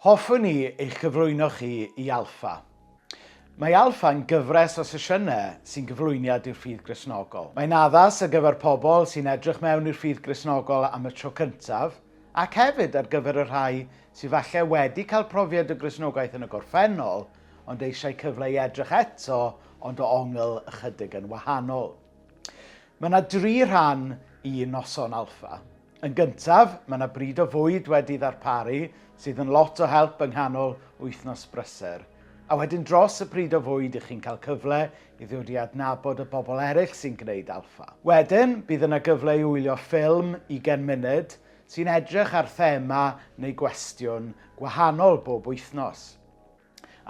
Hoffwn i eich cyflwyno chi i Alffa. Mae Alffa yn gyfres o sesiynau sy'n gyflwyniad i'r ffydd Gristnogol. Mae'n addas ar gyfer pobl sy'n edrych mewn i'r ffydd Gristnogol am y tro cyntaf, ac hefyd ar gyfer y rhai sydd falle wedi cael profiad o Gristnogaeth yn y gorffennol, ond eisiau cyfle i edrych eto, ond o ongl ychydig yn wahanol. Mae yna dri rhan i noson Alffa. Yn gyntaf, mae yna bryd o fwyd wedi ddarparu sydd yn lot o help yng nghanol wythnos brysur. A wedyn dros y pryd o fwyd i chi'n cael cyfle i ddod i adnabod y bobl eraill sy'n gwneud Alffa. Wedyn, bydd yna gyfle i wylio ffilm ugain munud sy'n edrych ar thema neu gwestiwn gwahanol bob wythnos.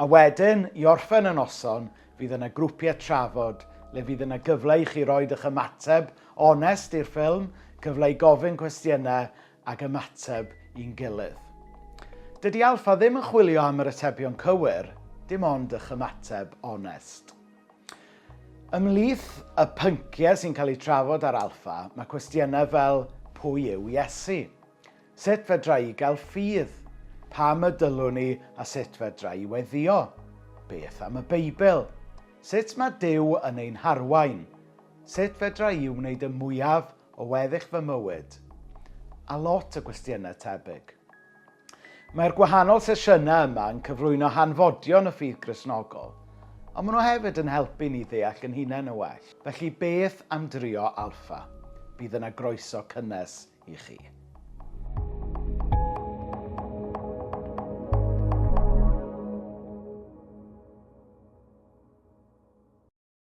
A wedyn, i orffen y noson, fydd yna grwpiau trafod le fydd yna gyfle i chi roid eich ymateb onest i'r ffilm, cyfle i gofyn cwestiynau ac ymateb i'n gilydd. Dydy Alffa ddim yn chwilio am yr atebion cywir, dim ond eich ymateb onest. Ymhlith y pynciau sy'n cael eu trafod ar Alffa, mae cwestiynau fel pwy yw Iesu? Sut fedra i gael ffydd? Pam y dylwn i a sut fedra i weddïo? Beth am y Beibl? Sut mae Duw yn ein harwain? Sut fedra i wneud y mwyaf o weddill fy mywyd? A lot o gwestiynau tebyg. Mae'r gwahanol sesiynau yma yn cyflwyno hanfodion y ffydd Gristnogol, ond maen nhw hefyd yn helpu ni ddeall yn hunain yn well. Felly beth am drio Alffa? Bydd yna groeso cynnes i chi.